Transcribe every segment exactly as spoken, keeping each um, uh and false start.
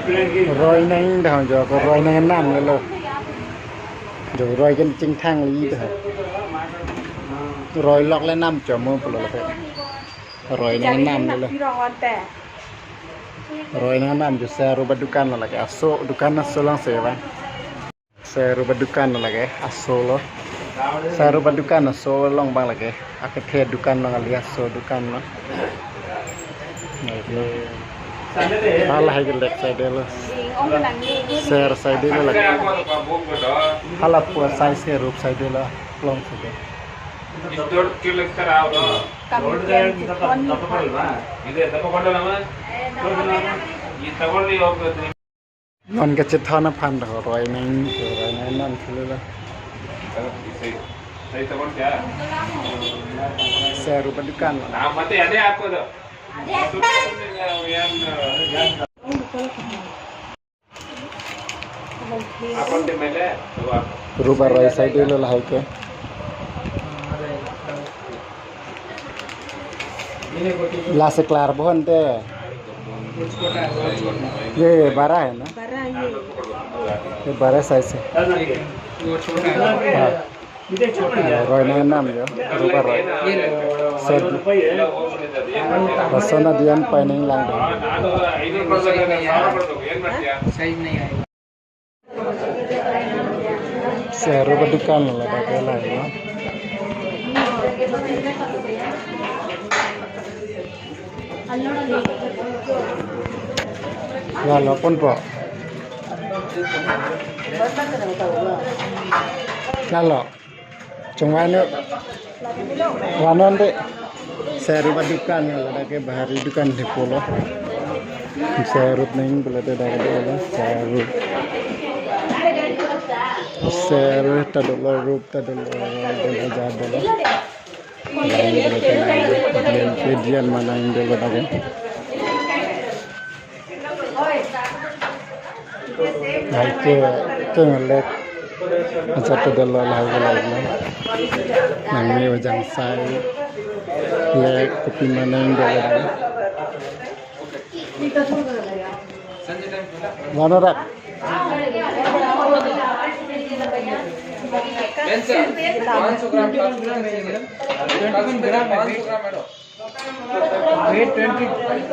Roi nang dahon jo ko roi nang nam lelo. Jo roi ken chingthang li dahon. Roi lok le nam chomo pulo lake. Roi nang nam lelo. Roi nang nam jo seru ba dukan lo lake. Aso dukan aso lang se ba. Seru ba dukan lo lake. Aso lo. Seru ba dukan aso long bang lake. Akethe dukan lo ngali aso dukan lo. Hala hai ke lek side lo. Ser side lo lake. Hala pu asai seru side lo. Long side. Non kachethon aphan do roi nang roi nang non khulula. Seru ba dukan. Ruba roi side lo lahai ke. Lasi klar bohon te. Ye, ye, bara hai na? Bara ye. Ye bara side se. Ha. Roi nang nam jo, ruba roi. Sed. Pasona dian pai nang lang do. Size nahi aayi. Seru ba dukan lo lake lahai lo. Lalo pon po. Lalo. Chungvai nu. Vanon de. Seru ba dukan lo lake bahari dukan de pulo. Seru neng pulo te dak de lo seru. Seru ta dolo rup ta dolo. Dolo ja dolo. Pedian mana yang dolo dak de. Hai ke, ke ngelek. Acha to dolo lahai ke lahai na. Nang ni ojang sai. Lek kopi mana yang dolo dak. Mana rak? पाँच सौ ग्राम, पाँच सौ ग्राम चाहिए madam. Twenty one gram है weight. Weight twenty,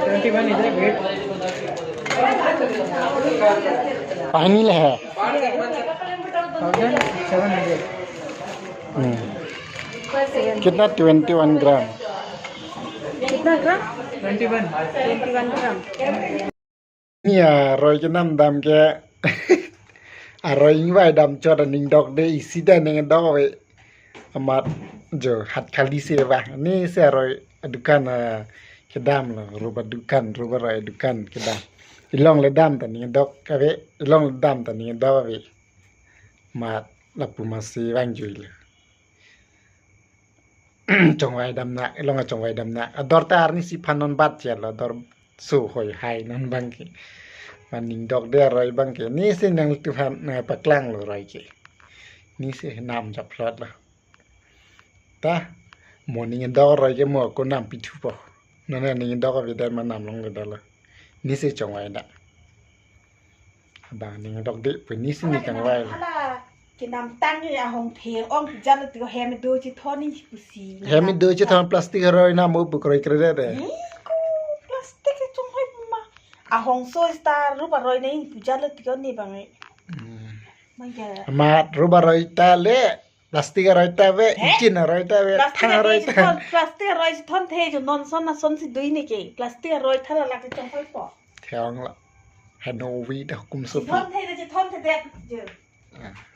twenty one इधर weight. Pahini le hai. Thousand seven hundred. Hmm. कितना? Twenty one gram. कितना gram? Twenty one. Twenty one gram. Ni aroi kenam dam ke. Aroi ingvai dam chot aning dok de isi da ning dok ave. Amat jo hat khali se ba. Ni se aroi adukan, ah, kedam lo, ruba dukan, ruba roi dukan kedam. Ilong le dam ta ning dok ave, ilong le dam ta ning dok ave. Mat lapu masi vang jui lo. Chongvai dam na, ilong chongvai dam na. Ador ta arnisi phan non bat ya lo, ador so hoi hai non bang ke. Maning dok de aroi bang ke. Ni se nang tuhan na paklang lo roi ke. Ni se nam japhlot lo. Ta, mo ning dok roi ke mo ko nam pithu po. Nana ning dok ave dan ma nam long le da lo. Ni se chongvai da. Abang ning dok de pu ni se ni kangvai lo. Hala, kenam tang ye ahong theng ong pu jalo tiko hem do chethon ni pusi. Hem do chethon plastic aroi na mo pu kroi kre de de. Ni ko plastic ke chongvai ma. Ahong so star ruba roi na pu jalo tiko ni bang e. Hmm. Maya. Amat ruba roi ta le. Plastic aroi ta ave, he? Ichin aroi ta ave, plastic thang aroi ta. Plastic aroi chethon the jo non son na son si dui ne ke. Plastic aroi tha la lake chongvai po. Theong la. Hanovi da hukum so. Chethon the, chethon the de. Jo.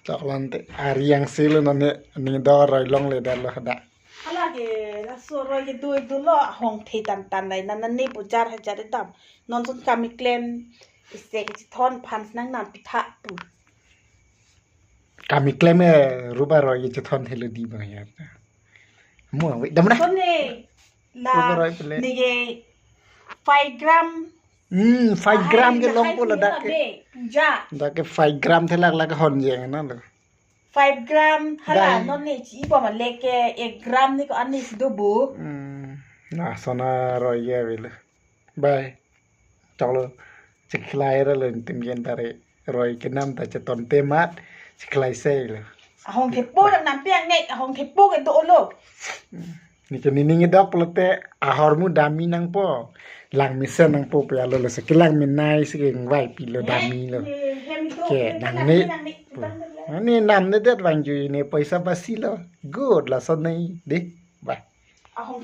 Chok lon te. Ari yang si lo nane, ning do aroi long le da lo da. Hala ke, laso aroi ke dui do lo, hong the tan tan dai, nana ni bujar hajar dam. Non son kami klem, isi ke chethon phan nang nam pitha pu. Kami klem e ruba roi ke chethon thelo di bang ya. Mo ave dam na. Thon ne la ruba roi pele. Ni ke five gram. Hmm, five gram ke long po la dak ke. Puja. Dak ke five gram thelak lak hon jeng na lo. Five gram hala non ne chi bom le ke ek gram ni ko ani si do bu. Hmm. Na sona roi ya ave le. Bye. Chok lo. Cheklai ra lo nitim ken tare. Roi kenam ta cheton temat. Cheklai sei lo. Ahong thepo dam nampi ang nek, ahong thepo ke do lo. Neke nining idok pulote ahormu dami nangpo. Lang mesen nangpo pe alo lo se kelang menai se kengvai pilo dami lo. Ke nang ni. Ani nam ne det vangju ne paisa basi lo. Good lason nai de. Bye. Ahong